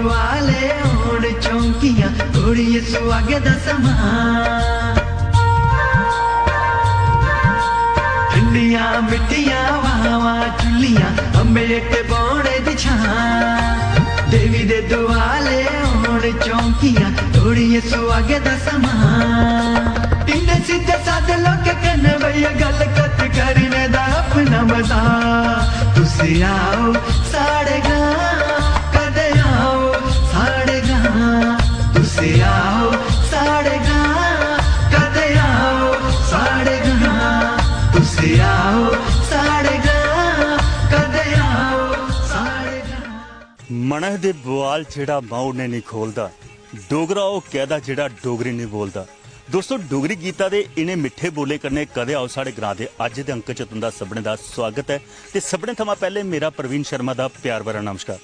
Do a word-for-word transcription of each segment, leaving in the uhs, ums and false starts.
वाले होन चौंकियां, कुड़िये सुहागे दा समां। ठंडियां मिट्ठियां हवावां झुल्लियां, अम्बें हेठ बौह्ने दी छां। देवी दे दुआले होन चौंकियां, कुड़िये सुहागे दा समां। इन्ने सिद्धे सादे लोकें कन्नै बेहियै गल्ल कत्थ करने दा अपना मजा। तुस आओ साढ़े ग्रां, कदे आओ साढ़े ग्रां। तुस आओ साढ़े ग्रां, कदे आओ साढ़े ग्रां। तुस आओ साढ़े ग्रां, कदे आओ साढ़े ग्रां। मनै दे बुआल जेह्ड़ा माऊ ने निं खोलदा, डोगरा ओह् कैह्दा जेह्ड़ा डोगरी निं बोलदा। दोस्तो, डोगरी गीता दे इ'नें मिट्ठे बोलें कन्नै कदे आओ साढ़े ग्रां दे अज्ज दे अंक च तुं'दा सभनें दा सुआगत ऐ ते सभनें थमां पैह्लें मेरा प्रवीण शर्मा दा प्यार भरा नमस्कार।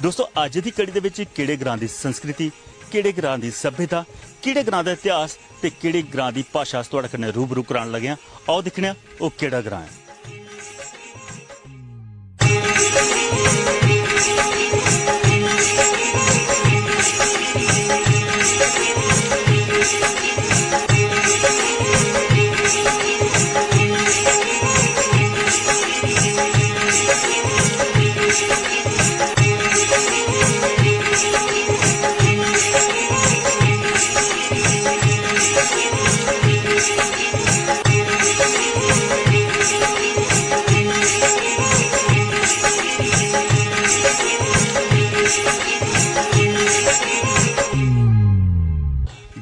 दोस्तो, अज्ज दी कड़ी दे बिच केह्ड़े ग्रां दी संस्कृति, केह्ड़े ग्रां दी सभ्यता, केह्ड़े ग्रां दा इतिहास ते केह्ड़े ग्रां दी भाशा अस थुआढ़े कन्नै रूबरू करान लगे आं। आओ दिक्खने आं ओह् केह्ड़ा ग्रां ऐ।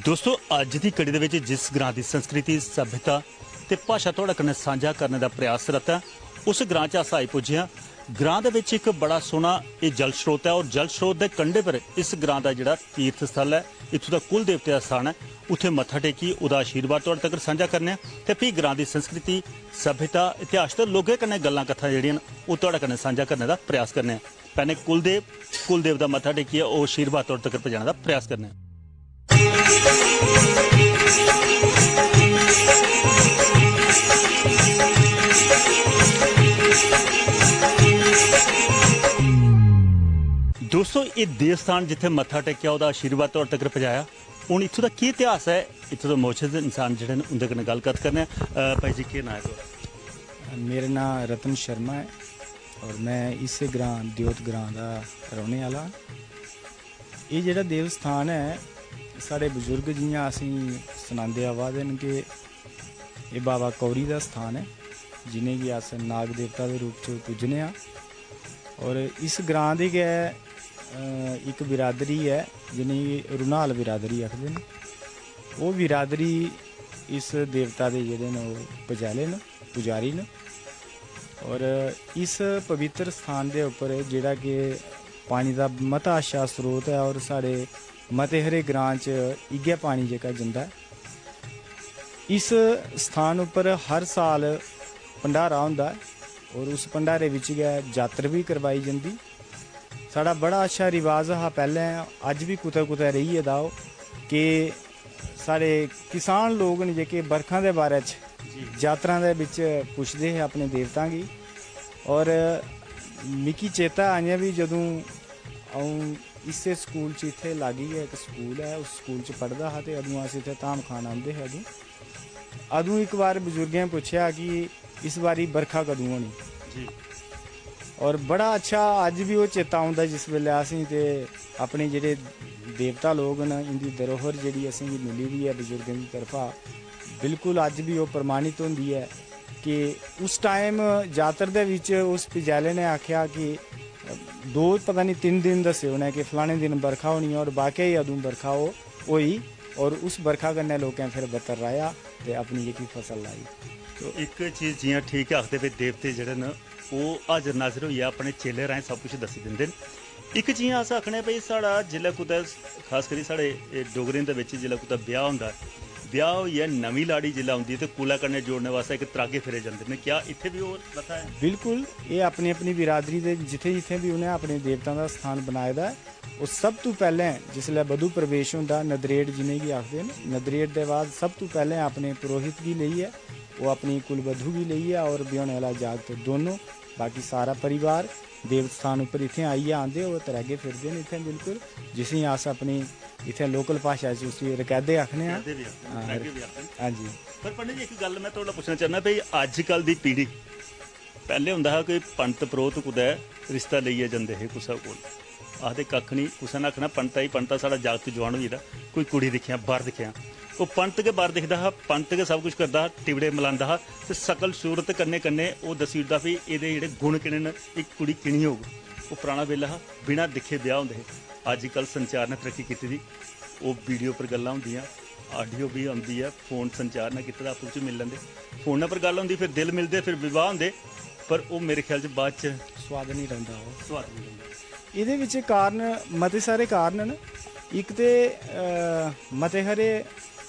दोस्तो, अज्ज दी कड़ी दे विच जिस ग्रां दी संस्कृति, सभ्यता ते भाशा थुआड़े कन्नै सांझा करने दा प्रयास रत ऐ, उस ग्रां च अस आई पुज्जे आं। ग्रां दे विच इक बड़ा सोहना एह् जल स्रोत ऐ और जल स्रोत दे कंढे पर इस ग्रां दा जेह्ड़ा तीर्थ स्थल ऐ, इत्थूं दा कुल देवते दा स्थान ऐ, उत्थै मत्था टेकियै ओह्दा आशीर्वाद थुआड़े तगर सांझा करने आं ते फ्ही ग्रां दी संस्कृति, सभ्यता, इतिहास ते लोकें कन्नै गल्लां कत्थां जेह्ड़ियां न, ओह् थुआड़े कन्नै सांझा करने दा प्रयास करने आं। पैह्लें कुलदेव, कुलदेव दा मत्था टेकियै ओह् आशीर्वाद थुआड़े तगर पजाने दा प्रयास करने आं। दोस्तो, एह् देव स्थान जित्थै मत्था टेकेआ, ओह्दा आशीर्वाद तौर तगर पजाया। हून इत्थूं दा केह् इतिहास ऐ, इत्थूं दे मौजूद इंसान जेह्ड़े न, उं'दे कन्नै गल्ल कत्थ करने आं। अ, भाई जी, केह् नांऽ ऐ थुआढ़ा? मेरा नांऽ रतन शर्मा ऐ और में इस्सै ग्रांऽ, द्योत ग्रांऽ दा रौह्ने आह्ला आं। एह् जेह्ड़ा देव स्थान ऐ, साढ़े बजुर्ग जि'यां असेंगी सनांदे आवा दे न कि एह् बाबा कौड़ी दा स्थान ऐ, जि'नेंगी अस नाग देवता दे रूप च पूजने आं। और इस ग्रांऽ दी गै, अ, इक बिरादरी ऐ, जि'नेंगी रुनाल बिरादरी आखदे न। ओह् बिरादरी इस देवता दे जेह्ड़े न, ओह् पजैले न, पुजारी न। और इस पवित्र स्थान दे उप्पर जेह्ड़ा कि पानी दा मता अच्छा स्रोत ऐ और साढ़े मते हारे ग्रांऽ च इ'यै पानी जेह्का जंदा ऐ। इस स्थान उप्पर हर साल भंडारा होंदा ऐ और उस भंडारे बिच गै जात्तर बी करवाई जंदी। साढ़ा बड़ा अच्छा रिवाज हा पैह्लें, अज्ज बी कुतै कुतै रेही गेदा ओह्, कि साढ़े किसान लोक न जेह्के बरखां दे बारे च जातरां दे बिच पुछदे हे अपने देवतां गी। और मिगी चेता अजें बी, जदूं अ'ऊं इस्सै स्कूल च, इत्थै लाग्गी गै इक स्कूल ऐ, उस स्कूल च पढ़दा हा ते अदूं अस इत्थै धाम खान औंदे हे। अदूं, अदूं इक बार बजुर्गें पुच्छेआ कि इस बारी बरखा कदूं होनी? जी। और बड़ा अच्छा अज्ज बी ओह् चेता औंदा जिस बेल्लै असेंगी ते अपने जेह्ड़े देवता लोक न, इं'दी धरोहर जेह्ड़ी असेंगी मिली दी ऐ बजुर्गें दी तरफा, बिल्कुल अज्ज बी ओह् प्रमाणित होंदी ऐ कि उस टाइम जातर दे बिच उस पजैले ने आखेआ कि दो, पता निं, तिन्न दिन दस्से उ'नें कि फलाने दिन बरखा होनी ऐ, और वाकई अदूं बरखा ओह् होई और उस बरखा कन्नै लोकें फिर बत्तर राहेआ ते अपनी जेह्की फसल लाई। तो इक चीज जि'यां ठीक आखदे भाई देवते जेह्ड़े न ओह् हाजर नाजर होइयै अपने चेले राहें सब कुछ दस्सी दिंदे न। इक जि'यां अस आखने भाई साढ़ा जिसलै कुतै खास करी साढ़े एह् डोगरें दे बिच जिसलै कुतै ब्याह् होंदा ऐ, ब्याह् होइयै नमीं लाड़ी जिसलै औंदी ऐ ते कुलै कन्नै जोड़ने वास्तै इक त्रागे फेरे जंदे न। क्या इत्थै बी ओह् प्रथा ऐ? बिल्कुल, एह् अपनी अपनी बिरादरी दे जित्थै जित्थै बी उ'नें अपने देवतां दा स्थान बनाए दा ऐ। ओह् सब तों पैह्लें जिसलै बधू प्रवेश होंदा, नदरेट जि'नेंगी आखदे न, नदरेट दे बाद सब तों पैह्लें अपने पुरोहित गी लेइयै, ओह् अपनी कुलबधू गी लेइयै और ब्योह्ने आह्ला जागत दोनों बाकी सारा परिवार देव स्थान उप्पर इत्थें आइयै आंदे, ओह् तरैगे फिरदे न इत्थें बिल्कुल, जिसी अस अपनी इत्थें लोकल भाशा च उसी रकैदे आखने आं। रकैदे बी आखदे न, हां, तरैगे बी आखदे न। हां जी। पर पंडित जी, इक गल्ल में थुआढ़े कोला पुच्छना चाह्न्नां भई, अज्जकल दी पीढ़ी, पैह्लें होंदा हा कि पंत परोह्त कुतै रिश्ता लेइयै जंदे हे कुसै कोल, आखदे कक्ख निं, कुसै ने आखना, "पंत आई, पंत आ, साढ़ा जागत जुआन होई गेदा, कोई कुड़ी दिक्खेआं, बर दिक्खेआं।" ओह् पंत गै बर दिखदा हा, पंत गै सब कुछ करदा हा, टिबड़े मलांदा हा, ते शकल सूरत कन्नै कन्नै ओह् दस्सी ओड़दा, "भी एह्दे जेह्ड़े गुण किने न, एह् कुड़ी किनी होग।" ओह् पराना बेल्ला हा, बिना दिक्खे ब्याह् होंदे हे। अज्जकल संचार ने तरक्की कीती दी, ओह् वीडियो पर गल्लां होंदियां, ऑडियो बी औंदी ऐ, फोन संचार ने कीते दा, आपूं बिच्चें मिली लैंदे, फोनै पर गल्ल होंदी, फिर दिल मिलदे, फिर विवाह होंदे, पर ओह् मेरे ख्याल च बाद च सोआद निं रौंह्दा ओह्। सोआद निं रौंह्दा। एह्दे बिच्च कारण, मते सारे कारण न। इक ते, अ, मते हारे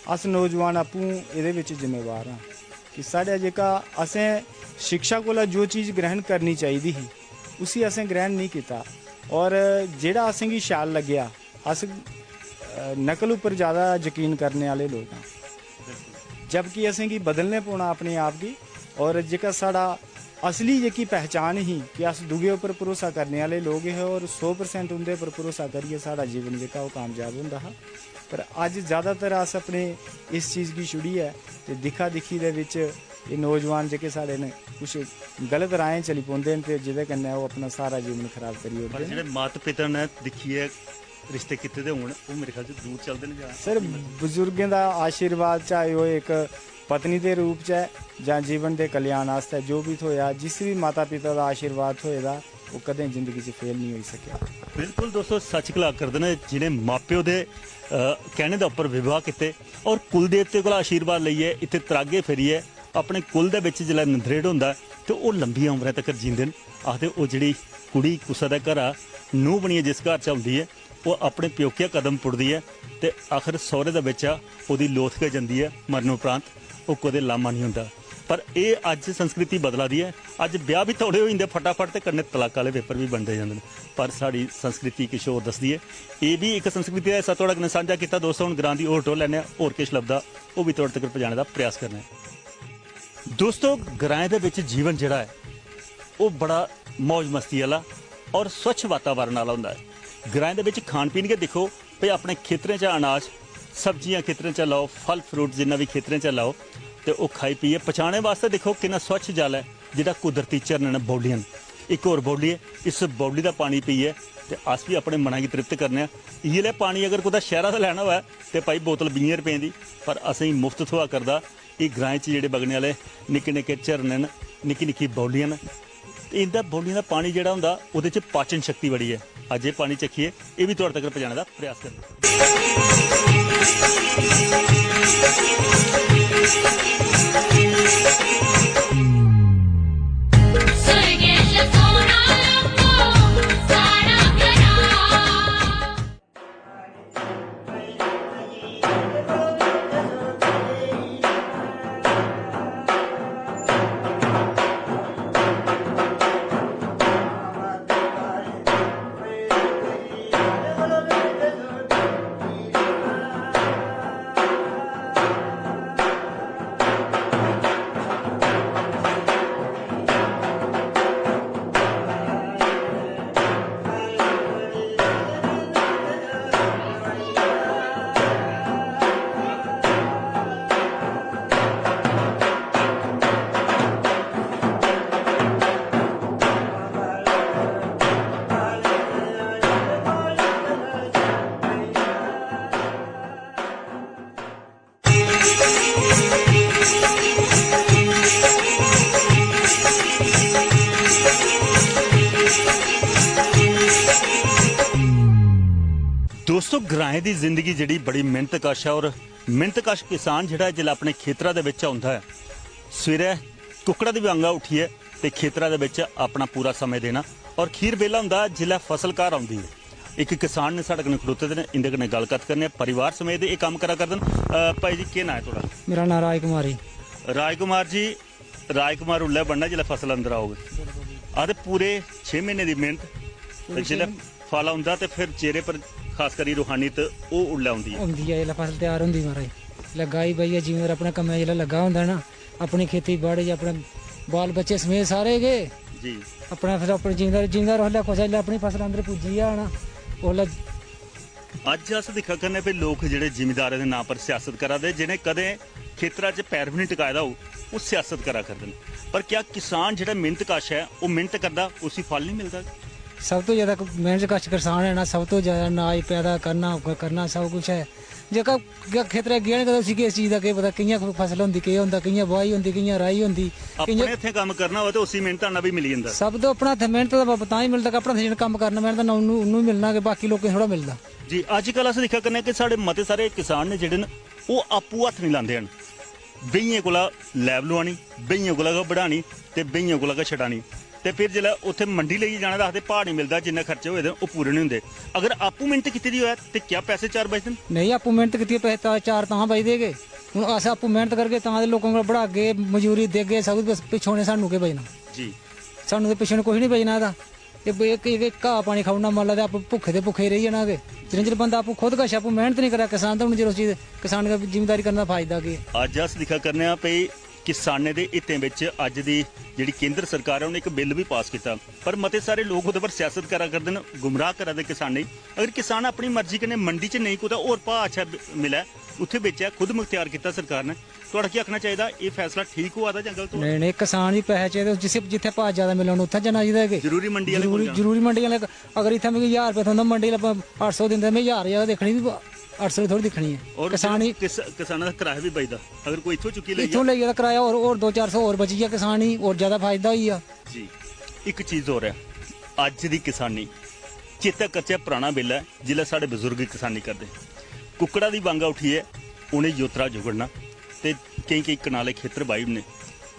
अस नौजवान आपूं एह्दे बिच्च जिम्मेवार आं कि साढ़ा जेह्का असें शिक्षा कोला जो चीज ग्रहण करनी चाहिदी ही, उसी असें ग्रहण निं कीता, और जेह्ड़ा असेंगी शैल लग्गेआ, अस, अ, नकल उप्पर ज़्यादा यकीन करने आह्ले लोक आं, जबकि असेंगी बदलने पौना अपने आप गी। और जेह्का साढ़ा असली जेह्की पहचान ही कि अस दूए उप्पर भरोसा करने आह्ले लोक हे और सौ परसेंट उं'दे उप्पर भरोसा करियै साढ़ा जीवन जेह्का ओह् कामयाब होंदा हा। पर अज्ज ज़्यादातर अस अपने इस चीज़ गी छुड़ियै ते दिक्खा दिक्खी दे बिच्च एह् नौजवान जेह्के साढ़े न, कुछ गलत राहें चली पौंदे न ते जेह्दे कन्नै ओह् अपना सारा जीवन खराब करी ओड़दे पर न। जेह्ड़े माता पिता ने दिक्खियै रिश्ते कीते दे होङन, ओह् मेरे ख्याल च दूर चलदे न जां सर, अपनी मर्जी? बजुर्गें दा आशीर्वाद, चाहे ओह् इक पत्नी दे रूप च ऐ जां जीवन दे कल्याण आस्तै जो बी थ्होएआ, जिस बी माता पिता दा आशीर्वाद थ्होए दा, ओह् कदें जिंदगी च फेल निं होई सकेआ। बिल्कुल दोस्तो, सच गला करदे न, जि'नें माप्यो दे, अ, कहने दे उप्पर विवाह कीते और कुल देवते कोला आशीर्वाद लेइयै इत्थै त्रागे फिरियै अपने कुल दे बिच जिसलै नंदरेड होंदा ऐ ते ओह् लंबियां उम्रें तकर जींदे न। आखदे ओह् जेह्ड़ी कुड़ी कुसै दे घरा नूंह् बनियै जिस घर च औंदी ऐ, ओह् अपने प्योकिया कदम पुटदी ऐ ते आखर सौह्रे दे बिच्चा ओह्दी लोथ गै जंदी ऐ मरनोपरांत, ओह् कदें लामा निं होंदा। पर एह् अज्ज संस्कृति बदला दी ऐ। अज्ज ब्याह् बी तौले होई जंदे फटाफट ते कन्नै तलाक आह्ले पेपर बी बनदे जंदे न। पर साढ़ी संस्कृति किश होर दसदी ऐ। एह् बी इक संस्कृति दा हिस्सा थुआढ़े कन्नै सांझा कीता दोस्तो। हून ग्रां दी होर टोर लैने आं, होर किश लभदा ओह् बी थुआढ़े तगर पजाने दा प्रयास करने आं। दोस्तो, ग्राएं दे बिच जीवन जेह्ड़ा ऐ, ओह् बड़ा मौज मस्ती आह्ला और स्वच्छ वातावरण आह्ला होंदा ऐ। ग्राएं दे बिच खान पीन गै दिक्खो, भई अपने खेतरें चा अनाज, सब्जियां खेतरें चा लाओ, फल फ्रूट जिन्ना बी खेतरें चा लाओ, ते ओह् खाई पीयै पचाने वास्तै दिक्खो किन्ना स्वच्छ जल ऐ, जेह्ड़ा कुदरती झरने न, बौलियां न। इक होर बौली ऐ, इस बौली दा पानी पीयै ते अस बी अपने मना गी तृप्त करने आं। इ'यै लेहा पानी अगर कुतै शैह्रा दा लैना होऐ ते भाई बोतल बीहें रपें दी, पर असेंगी मुफ्त थ्होआ करदा। एह् ग्राएं च जेह्ड़े बगने आह्ले निक्के निक्के झरने न, निक्की निक्की बौलियां न, ते इं'दा बौलियें दा पानी जेह्ड़ा होंदा, ओह्दे च पाचन शक्ति बड़ी ऐ। अज्ज एह् पानी चक्खियै एह् बी थुआढ़े तगर पजाने दा प्रयास करने। दोस्तो, ग्राएं दी जिंदगी जेह्ड़ी बड़ी मेहनत कश ऐ, और मेहनत कश किसान जेह्ड़ा ऐ, जिसलै अपने खेतरा दे बिच औंदा ऐ, सवेरै कुक्कड़ा दी बी आंगा उट्ठियै ते खेतरा दे बिच अपना पूरा समें देना, और खीर बेल्ला होंदा जिसलै फसल घर औंदी ऐ। इक किसान ने साढ़े कन्नै खड़ोते दे न, इं'दे कन्नै गल्ल कत्थ करने आं। परिवार समेत एह् कम्म करा करदे न। अ, भाई जी, केह् नांऽ ऐ थुआढ़ा? मेरा नांऽ राजकुमारी। राजकुमार जी, राजकुमार उल्लै बनना जिसलै फसल अंदर औग। आखदे पूरे छे म्हीने दी मेहनत, ते पूरे छे जिसलै म्हीने। फल औंदा ते फिर चेहरे पर खास करी रूहानियत ओह् उल्लै औंदी ऐ। औंदी ऐ जिसलै फसल त्यार होंदी महाराज, लग्गा ई बाहियै जिमींदार अपने कम्मै जिसलै लग्गा होंदा ना, अपनी खेती बाड़ी, अपने बाल बच्चे समेत सारे गै अपना फिर अपनी जिमीदार जिमीदार उसलै कुसै बेल्लै अपनी फसल अंदर पुज्जी जा ना, उसलै अज्ज अस दिक्खा करने भी लोक जेह्ड़े जिमीदारें दे नांऽ पर सियासत करा दे, जि'नें कदें खेतरा च पैर बी निं टकाए दा होग, ओह् सियासत करा करदे न। पर क्या किसान जेह्ड़ा मेह्नत कश ऐ, ओह् मेह्नत करदा, उसी फल निं मिलदा? सब तो ज्यादा मेह्नत कश करसान है ना, सब तो ज्यादा अनाज पैदा करना, करना सब कुछ है। जेह्का खेतरै गेआ निं कदें, उसी किस चीज दा केह् पता, कि'यां फसल होंदी, केह् होंदा, कि'यां बुआही होंदी, कि'यां राही होंदी, अपने कि'यां हत्थें कम्म करना होऐ ते उसी मेह्नत आना बी मिली जंदा। सब तो अपना हत्थें मेह्नत दा ब-, तां ही मिलदा कि अपना हत्थें जेह्ड़ा कम्म करना मेह्नत दा, उन्नू उन्नू मिलना कि बाकी लोकें थोह्ड़ा मिलदा। जी, अज्जकल अस दिक्खा करने कि साढ़े मते सारे किसान न जेह्ड़े न, ओह् आपूं हत्थ निं लांदे हैन। बेहियें कोला लैब लोआनी, बेहियें कोला गै बढ़ानी ते बेहियें कोला गै छटानी। ते फिर जिसलै उत्थै मंडी लेइयै जाना तां आखदे भाऽ निं मिलदा, जिन्ने खर्चे होए दे न, ओह् पूरे निं होंदे। अगर आपूं मेह्नत कीती दी होऐ ते क्या पैसे चार बचदे न? नेईं, आपूं मेह्नत कीती, पैसे तां, चार तां बचदे गै। हून अस आपूं मेह्नत करगे तां ते लोकें कोला बढ़ागे, मजूरी देगे, सब कुछ, पिच्छों उ'नें सानूं केह् बचना? जी। सानूं ते पिच्छों कुछ निं बचना एह्दा। एह् ब-, इक, इक, इक घाऽ पानी खाई ओड़ना, मल्ला ते आपूं भुक्खे ते भुक्खे रेही जाना गै। जिन्ने चिर बंदा आपूं खुद कशा आपूं मेह्नत निं करै किसान, ते उन्ने चिर उस चीज, किसान दा जिमीदारी करने दा फायदा केह्? अज्ज अस दिक्खा करने आं भई किसानें दे हितें बिच अज्ज दी जेह्ड़ी केंद्र सरकार ऐ, उ'नें इक बिल बी पास कीता, पर मते सारे लोक ओह्दे पर सियासत करा करदे न, गुमराह करा दे किसानें गी। अगर किसान अपनी मर्जी कन्नै मंडी च नेईं कुतै होर भाऽ अच्छा ब-, मिलै, उत्थै बेचै, खुद मुख्तियार कीता सरकार ने, थुआढ़ा केह् आखना चाहिदा, एह् फैसला ठीक होआ दा जां गलत होआ दा? नेईं, नेईं, किसान गी पैसे चाहिदे, जिसी, जित्थै भाऽ ज्यादा मिलन, उत्थै जाना चाहिदा कि जरूरी मंडी आह्ले कोल जरूरी, जाना। जरूरी मंडी आह्ले, अगर इत्थै मिगी ज्हार रपेआ थ्होंदा, मंडी आह्ले प-, अट्ठ सौ दिंदे, में ज्हार रपेआ गै दिक्खनी, फ्ही अट्ठ सौ थोड़ी दिक्खनी ऐ। और किसान गी किस-, किसानां दा कराया बी बचदा, अगर कोई इत्थों चुक्की लेई इत्थों जा। लेइयै ते कराया होर, होर दो चार सौ होर बची गेआ किसान गी, होर ज्यादा फायदा होई गेआ। जी, इक चीज होर ऐ, अज्ज दी किसानी, चेता करचै पराना बेल्ला ऐ, जिसलै साढ़े बजुर्ग किसानी करदे, कुक्कड़ा दी बांगा उठियै उ'नें जोतरा जुगड़ना ते केईं केईं कनाले खेतर बाही ओड़ने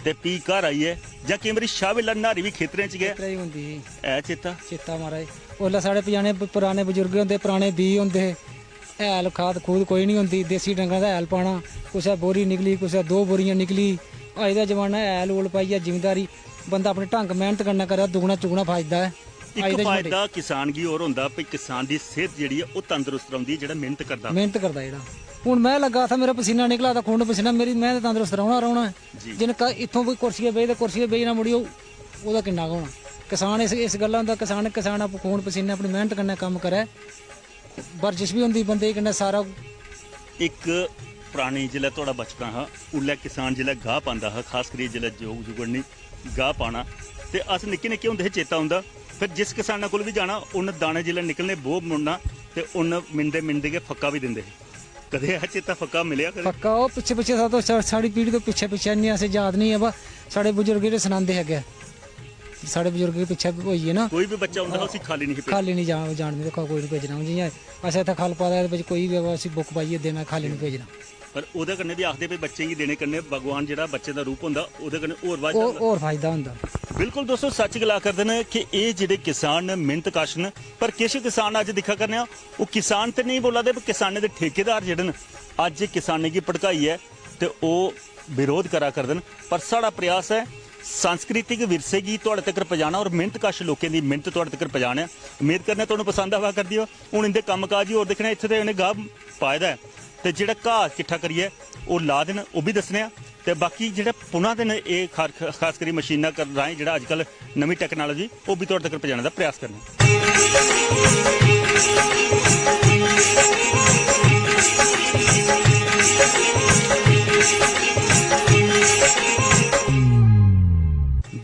ते फ्ही घर आइयै जां केईं बारी शाह बेल्ला न्हारी बी खेतरें च गै। खेतरै च होंदी ही। ऐ चेता? चेता महाराज, उसलै साढ़े पजाने प-, पराने बजुर्ग होंदे, पराने बीऽ होंदे हे, हैल खाद खूद कोई निं होंदी, देसी डंगरें दा हैल पाना, कुसै बोरी निकली, कुसै दो बोरियां निकली। अज्ज दा जमाना हैल हूल पाइयै जिमींदारी, बंदा अपने ढंग मेह्नत कन्नै करै, दुगना चुगना फायदा ऐ। इक अज्ज दे जमाने फायदा किसान गी होर होंदा भई किसान दी सेह्त जेह्ड़ी ऐ ओह् तंदरुस्त रौंह्दी ऐ, जेह्ड़ा मेह्नत करदा। मेह्नत करदा जेह्ड़ा। हून में लग्गा था, मेरा पसीना निकला दा, खून पसीना, मेरी, में ते तंदरुस्त रौह्ना, रौह्ना ऐ। जी। जिन्न क-, इत्थों कोई कुर्सियै बेही ते कुर्सियै बेही ना मुड़ी, ओह्, ओह्दा किन्ना गै होना। किसान इस, इस गल्ला होंदा, किसान, किसान आपूं खून पसीने अपनी मेह्नत कन्नै कम्म करै, बर्जिश बी होंदी बंदे गी कन्नै सारा। इक परानी जिसलै थुआढ़ा बचपना हा, उल्लै किसान जिसलै गाह् पांदा हा, खास करियै जिसलै जोग जुगड़नी, गाह् पाना, ते अस निक्के निक्के होंदे हे, चेता औंदा। फिर जिस किसाना कोल बी जाना, उन्न दाने जिसलै निकलने, बोह् मुड़ना ते उन्न मिनदे मिनदे गै फक्का बी दिंदे हे। कदें ऐ चेता फक्का मिलेआ कदें? फक्का ओह् पिच्छे पिच्छे सा-, तो सा-, साढ़ी पीढ़ी तो पिच्छे पिच्छे इन्नी असें याद नहीं है, बा साढ़े बुजुर्ग जेह्ड़े सनांदे हे अग्गें, साढ़े बुजुर्ग गे पिच्छे होई गे ना। कोई बी बच्चा औंदा हा, उसी खाल्ली निं हे भेजना। खाल्ली निं जान, जान दिंदे, कोई निं भेजना। हून जि'यां असें इत्थै खल पाए दा ऐ, बिच कोई बी आवै, उसी बुक्क पाइयै देना, खाल्ली निं भेजना। पर ओह्दे कन्नै बी आखदे भई बच्चें गी देने कन्नै भगवान जेह्ड़ा बच्चे दा रूप होंदा, ओह्दे कन्नै होर बाद्धा होर, होंदा। होर फायदा होंदा। बिल्कुल दोस्तो, सच्च गला करदे न कि एह् जेह्ड़े किसान न, मेह्नत कश न, पर किश किसान अज्ज दिक्खा करने आं, ओह् किसान ते नेईं बोला दे, पर किसानें दे ठेकेदार जेह्ड़े न, अज्ज किसानें गी भड़काइयै ते ओह् विरोध करा करदे न। पर साढ़ा प्रयास ऐ सांस्कृतिक विरसे गी थुआढ़े तगर पजाना और मेह्नत कश लोकें दी मेह्नत थुआढ़े तगर पजाना ऐ। उम्मीद करने तुहानू पसंद आवा करदी हो। हून इंदे कम्म काज ही होर दिक्खने, इत्थै ते इ'नें गाह् पाए दा ऐ ते जेह्ड़ा घाऽ किट्ठा करियै ओह् ला दे न, ओह् बी दस्सने आं। ते बाकी जेह्ड़ा पुना दे न, एह् खार-, खास करियै मशीनां कर-, राहें जेह्ड़ा अजकल नमीं टैक्नालजी, ओह् बी तुआढ़े तगर पजाने दा प्रयास करने आं।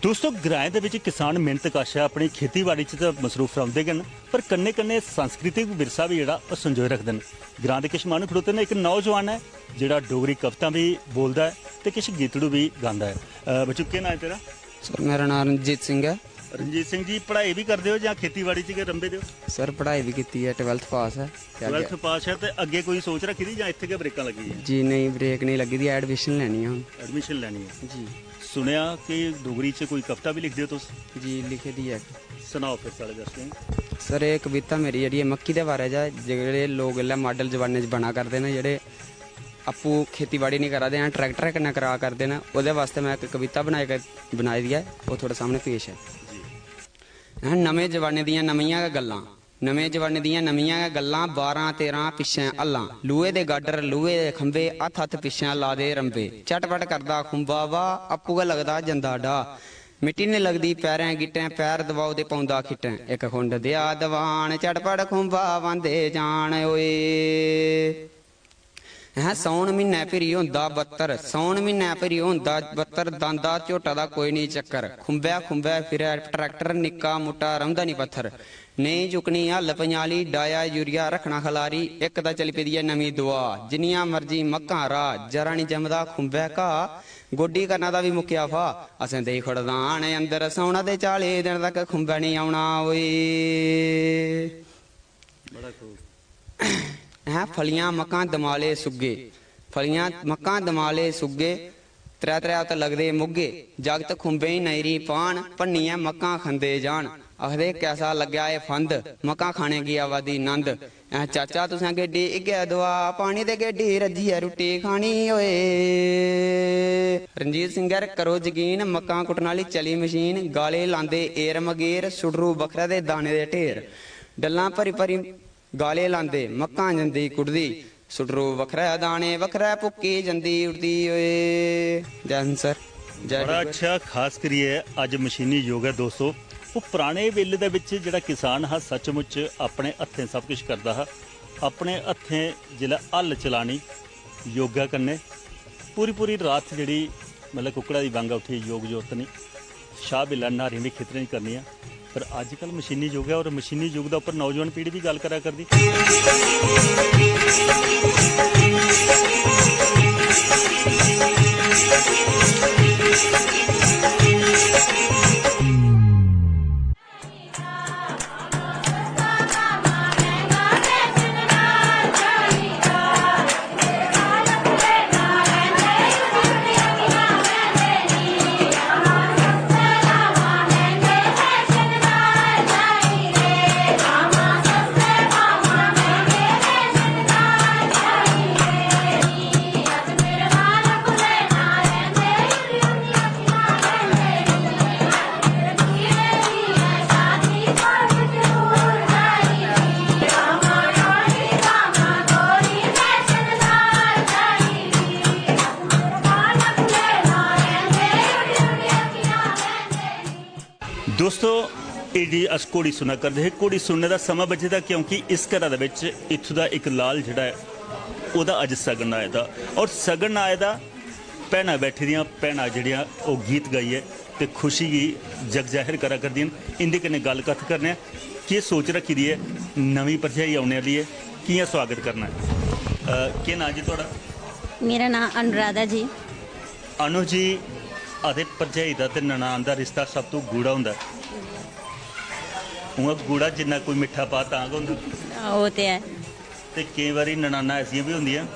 दोस्तो, ग्राएं दे बिच किसान मेह्नत कश ऐ, अपनी खेतीबाड़ी च ते मसरूफ रौंह्दे गै न, पर कन्नै-कन्नै सांस्कृतिक विरसा बी जेह्ड़ा ओह् संजोए रखदे न। ग्रां दे किश माह्नू खड़ोते न, इक नौजवान ऐ जेह्ड़ा डोगरी कवितां बी बोलदा ऐ ते किश गीतड़ू बी गांदा ऐ। अ, बच्चू, केह् नांऽ ऐ तेरा? सर, मेरा नांऽ रणजीत सिंह ऐ। रणजीत सिंह जी, पढ़ाई बी करदे ओ जां खेतीबाड़ी च गै रंभे दे ओ? सर, पढ़ाई बी कीती ऐ, ट्वेल्थ पास ऐ। ते अग्गें ट्वेल्थ पास ऐ ते अग्गें कोई सोच रक्खी दी जां इत्थै गै ब्रेकां लग्गी दियां? जी नेईं, ब्रेक नेईं लग्गी दी, एडमिशन लैनी ऐ हून। एडमिशन लैनी ऐ। जी। सुनेआ कि डोगरी च कोई कविता बी लिखदे ओ तुस? जी, लिखी दी ऐ इक। सनाओ फिर साढ़े दर्शकें गी। सर, एह् कविता मेरी जेह्ड़ी ऐ मक्की दे बारे च ऐ। जेह्ड़े लोक इसलै माडल जमाने च बना करदे न, जेह्ड़े आपूं खेतीबाड़ी निं करा दे हैन, ट्रैक्टरै कन्नै करा करदे न, ओह्दे बास्तै में इक कविता बनाई कर-, बनाई दी ऐ, ओह् थुआढ़े सामनै पेश ऐ। जी। हैं, नमें जमाने दियां नमियां गै गल्लां, नमें जमाने दियां नमियां गै गल्लां, बारां तेरां पिच्छें हल्लां, लोहे दे गाडर, लोहे दे खंभे, हत्थ हत्थ पिच्छें ला दे रंभे, झटपट करदा खुंबा वा, आपूं गै लगदा जंदा डाह्। मिट्टी निं लगदी पैरें गिट्टें, पैर दबाओ ते पौंदा खिट्टें। इक खुंड देआ दवान, झटपट खुंबा पांदे जान ओए। हैं, सौन म्हीनै भिरी होंदा बत्तर, सौन म्हीनै भिरी होंदा बत्तर, दांदा झोटा दा कोई निं चक्कर। खुंबै खुंबै फिरै ट्रैक्टर, निक्का मुट्टा रौंह्दा निं पत्थर। नेईं चुक्कनी हल पंजाली, डाया यूरिया रक्खना खलारी। इक तां चली पेदी ऐ नमीं दुआ, जिन्नियां मर्जी मक्कां राह्, जरा निं जमदा खुंबै घाऽ। गोड्डी करना दा बी मुक्केआ फाह्, असें देई खड़दान अंदर, सौना दे चाली दिन तक खुंबै निं औना ओए। बड़ा खूब। हैं, फलियां मक्कां दमाले सुग्गे, फलियां मक्कां दमाले सुग्गे, त्रै त्रै हत्थ लगदे मुग्गे। जागत खुंबें गी नजरी पान, भन्नियै मक्कां खंदे जान। आखदे, "कैसा लग्गेआ एह् फंद, मक्कां खाने गी आवा दी नंद।" हैं, चाचा, तुसें गेड्डी इ'यै दुआ, पानी ते गेड्डी रज्जियै रुट्टी खानी ओए। रणजीत सिंह, करो जकीन, मक्कां कुट्टने आह्ली चली मशीन, गाले लांदे एर मगेर, सुडरू बक्खरै दे दाने दे ढेर। डल्लां भरी भरी गाले लांदे, मक्कां जंदी कुड़दी। सुडरू बक्खरै दाने बक्खरै, भुक्की जंदी उड़दी ओए। जै हिंद सर, जै बड़ा डुग्गर। अच्छा, खास करियै अज्ज मशीनी युग ऐ दोस्तो। ओह् पराने बेल्ले दे बिच जेह्ड़ा किसान हा, सचमुच अपने हत्थें सब किश करदा हा। अपने हत्थें जिसलै हल चलानी योगा कन्नै, पूरी पूरी रात जेह्ड़ी मतलब कुक्कड़ा दी बांगा उट्ठी, योग जोत निं, शाह बिल्ला न्हारियां बी खेतरें च करनियां। पर अजकल मशीनी युग ऐ और मशीनी युग दे उप्पर नौजवान पीढ़ी बी गल्ल करा करदी। दोस्तो, एह् जी अस घोड़ी सुना करदे हे। घोड़ी सुनने दा समां बचे दा, क्योंकि इस घरा दे बिच इत्थूं दा इक लाल जेह्ड़ा ऐ, ओह्दा अज्ज सगन आए दा। और सगन आए दा, भैनां बैठी दियां, भैनां जेह्ड़ियां ओह् गीत गाइयै ते खुशी गी जग जाहिर करा करदियां न। इं'दे कन्नै गल्ल कत्थ करने आं, केह् सोच रक्खी दी ऐ नमीं भरजाई औने आह्ली ऐ, कि'यां सोआगत करना ऐ। अ, केह् नांऽ जी थुआढ़ा? मेरा नांऽ अनुराधा जी। अनु जी, आखदे भरजाई दा ते ननान दा रिश्ता सब तों गूढ़ा होंदा ऐ। उ'आं गूढ़ा जिन्ना कोई मिट्ठा पा तां गै होंदा। ओह् ते ऐ। ते केईं बारी ननानां ऐसियां बी होंदियां,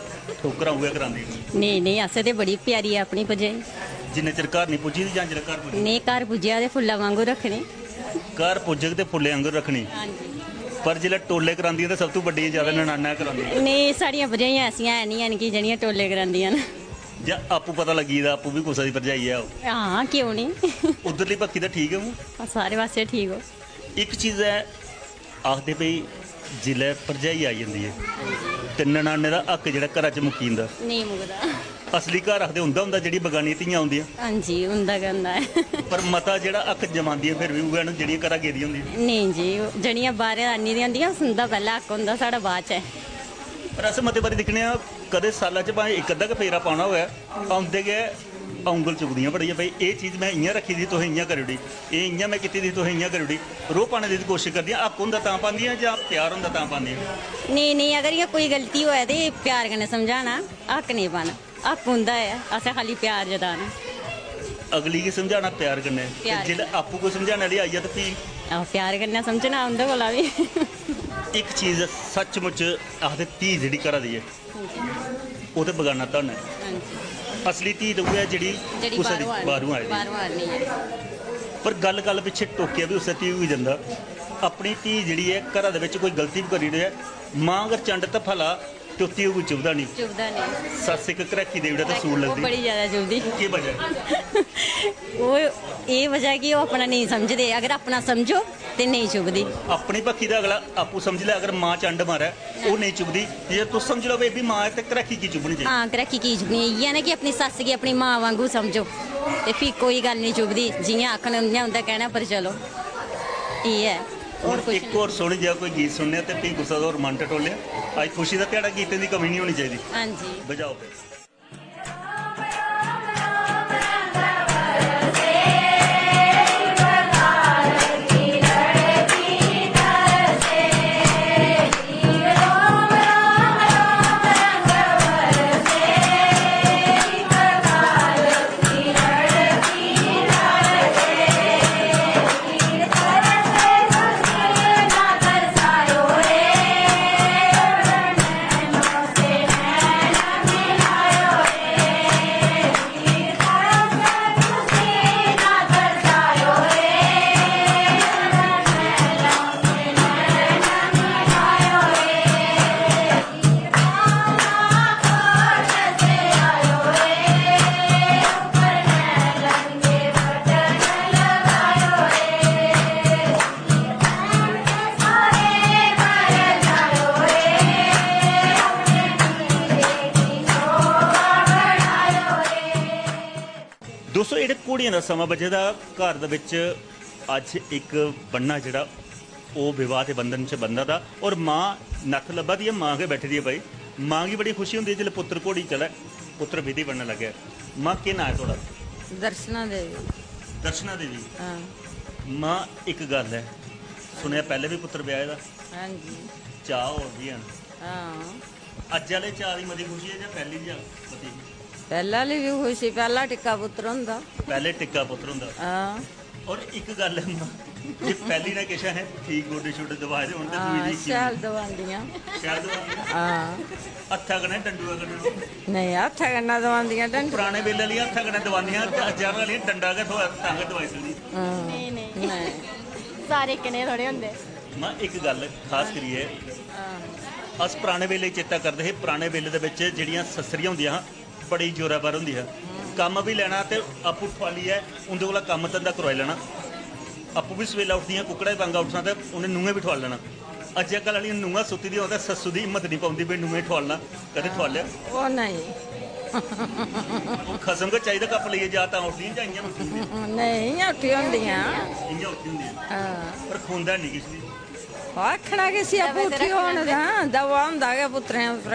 ठोकरां उ'ऐ करांदियां। नेईं, नेईं, असें ते बड़ी प्यारी ऐ अपनी भरजाई। जिन्ने चिर घर निं पुज्जी दी जां जिसलै घर पुज्जी? नेईं, घर पुज्जेआ ते फुल्ला वांगू रक्खनी। घर पुज्जग ते फुल्लें आंगर रक्खनी। हां जी। पर जिसलै टोले करांदियां ते सब तों बड्डियां ज्यादा ननानां करांदियां। नेईं, साढ़ियां भरजाइयां ऐसियां है निं हैन कि जेह्ड़ियां टोले करांदियां न। जां आपूं पता लग्गी गेदा, आपूं बी कुसै दी भरजाई ऐ ओह्। हां, क्यों निं? उद्धरली बक्खी ते ठीक ऐ हून। सारे पासै ठीक ओ। इक चीज ऐ, आखदे भई जिसलै भरजाई आई जंदी ऐ ते ननाने दा हक्क जेह्ड़ा घरा च मुक्की जंदा। नेईं मुकदा। असली घर आखदे उं'दा होंदा जेह्ड़ी बगानियां धियां औंदियां। हां जी, उं'दा गै होंदा ऐ। पर मता जेह्ड़ा हक्क जमांदियां फिर बी उ'ऐ न जेह्ड़ियां घरा गेदियां होंदियां। नेईं जी, ओह् जेह्ड़ियां बाह्रै आह्नी दियां होंदियां, उं'दा पैह्लें हक्क होंदा, साढ़ा बाद च ऐ। पर अस मते बारी दिक्खने आं, कदें साल्ला च भाएं इक अद्धा गै फेरा पाना होऐ, औंदे गै औंगल चुकदियां बड़ियां, "भाई, एह् चीज में इ'यां रक्खी दी, तुसें इ'यां करी ओड़ी, एह् इ'यां में कीती दी, तुसें इ'यां करी ओड़ी।" रोह् पाने दी कोशश करदियां, हक्क होंदा तां पांदियां जां प्यार होंदा तां पांदियां? नेईं, नेईं, अगर इ'यां कोई गलती होऐ ते प्यार कन्नै समझाना, हक्क नेईं पाना। हक्क उं'दा ऐ, असें खाल्ली प्यार जताना। अगली गी समझाना प्यार कन्नै, ते प्यार जेल्लै कन्नै। आपूं कोई समझाने आह्ली आई जा ते फ्ही? आहो, प्यार कन्नै समझना उं'दे कोला बी। इक चीज सचमुच आखदे, धी जेह्ड़ी घरा दी ऐ, ओह् ते बगाना धन ऐ। हां जी। असली धी ते उ'ऐ जेह्ड़ी जेह्ड़ी कुसै दी बाह्रों आनी, बाह्रों आई दी। बाह्रों आनी ऐ। पर गल्ल गल्ल पिच्छे टोकेआ बी उस्सै धी गी जंदा। अपनी धी जेह्ड़ी ऐ, घरा दे बिच्च कोई गलती बी करी ओड़ै, मां अगर चंड ते भला चुत्ती ओह् कोई चुभदा नहीं। चुभदा नहीं। सस्स इक घराकी देई ओड़ै ते सूल ओह् लगदी। बड़ी ज्यादा चुभदी। केह् वजह ऐ? ओह् एह् वजह ऐ कि ओह् अपना नेईं समझदे। अगर अपना समझो ते नेईं चुभदी। अपनी बक्खी दा अगला आपूं समझी लै, अगर मां चंड मारै, ओह् नेईं चुभदी। जे तुस समझी लैओ, "भाई, एह् बी मां ऐ, ते घराकी की चुभनी चाहिदी?" हां, घराकी की चुभनी? इ'यै ना कि अपनी सस्स गी अपनी मां वांगू समझो, ते फ्ही कोई गल्ल नेईं चुभदी। जि'यां आखन, उ'यां उं'दा कहने पर चलो। इ'यै। होर हून कुछ इक नेईं। होर सोह्नी जेहा कोई गीत सुनने आं ते फ्ही कुसै दा होर मन टटोले। अज्ज खुशी दा ध्याड़ा, गीतें दी कमी निं होनी चाहिदी। हां जी। बजाओ फिर। दोस्तों, जेह्ड़े घोड़ियें दा समां बज्झे दा, घर दे बिच अज्ज इक बन्ना जेह्ड़ा ओह् विवाह दे बंधन च बंधा दा, और मां नत्थ लब्भा दी ऐ, मां गै बैठी दी ऐ भाई। मां गी बड़ी खुशी होंदी ऐ जिसलै पुत्तर घोड़ी चढ़ै, पुत्तर विधि बनन लग्गै। मां, केह् नांऽ ऐ थुआढ़ा? दर्शना देवी। दर्शना देवी। हां। मां, इक गल्ल ऐ, सुनेआ पैह्लें बी पुत्तर ब्याहे दा? हां जी। चाऽ होर बी हैन? हां। अज्ज आह्ले चाऽ दी मती खुशी ऐ जां पैह्ली दी मती? पैह्ले आह्ली बी खुशी, पैह्ला टिक्का पुत्तर होंदा। पैह्ले टिक्का पुत्तर होंदा। हां। और इक गल्ल ऐ मां, जे पैह्ली ने किश असें ठीक गोडे शोडे दबाए दे होन ते दूई हां, दी की शैल नेईं? दबांदियां। शैल दबांदियां? हां। हत्था कन्नै डंडुआ कन्नै? नेईं, हत्था कन्नै दबांदियां डंडुआ। पराने बेल्ले आह्लियां हत्था कन्नै दबांदियां ते अज्ज आह्लियां डंडा गै थ्होऐ तां गै दबाई सकदी। हां। नेईं, नेईं। नेईं। सारे इक्कै नेह् थोड़े होंदे। मां, इक गल्ल खास करियै, हां। अस पराने बेल्ले चेता करदे हे, पराने बेल्ले दे बिच जेह्ड़ियां सस्सरियां होंदियां हां, बड़ी जोरै पर होंदी ही। कम्म बी लैना ते आपूं ठुआलियै उं'दे कोला कम्म धंधा करोआई लैना। आपूं बी सवेला उठदियां, कुक्कड़ा बी पांगा उठना ते उ'नें नूहें बी ठुआली लैना। अज्जै कल्ल आह्लियां नूहां सुत्ती दियां होन ते सस्सू दी हिम्मत निं पौंदी भई नूहें ठुआलना। कदें ठुआलेआ? ओह् नेईं। ओह् खसम गै चाही दा कप्प लेइयै जा तां उठदियां जां इ'यां उठी होंदियां? नेईं, इ'यां उठी होंदियां। इ'यां उठी होंदियां। हां। पर खौंदा निं किश बी। आखना किसी, आपूं उठी होन तां दवा होंदा गै पुत्तरें उप्पर।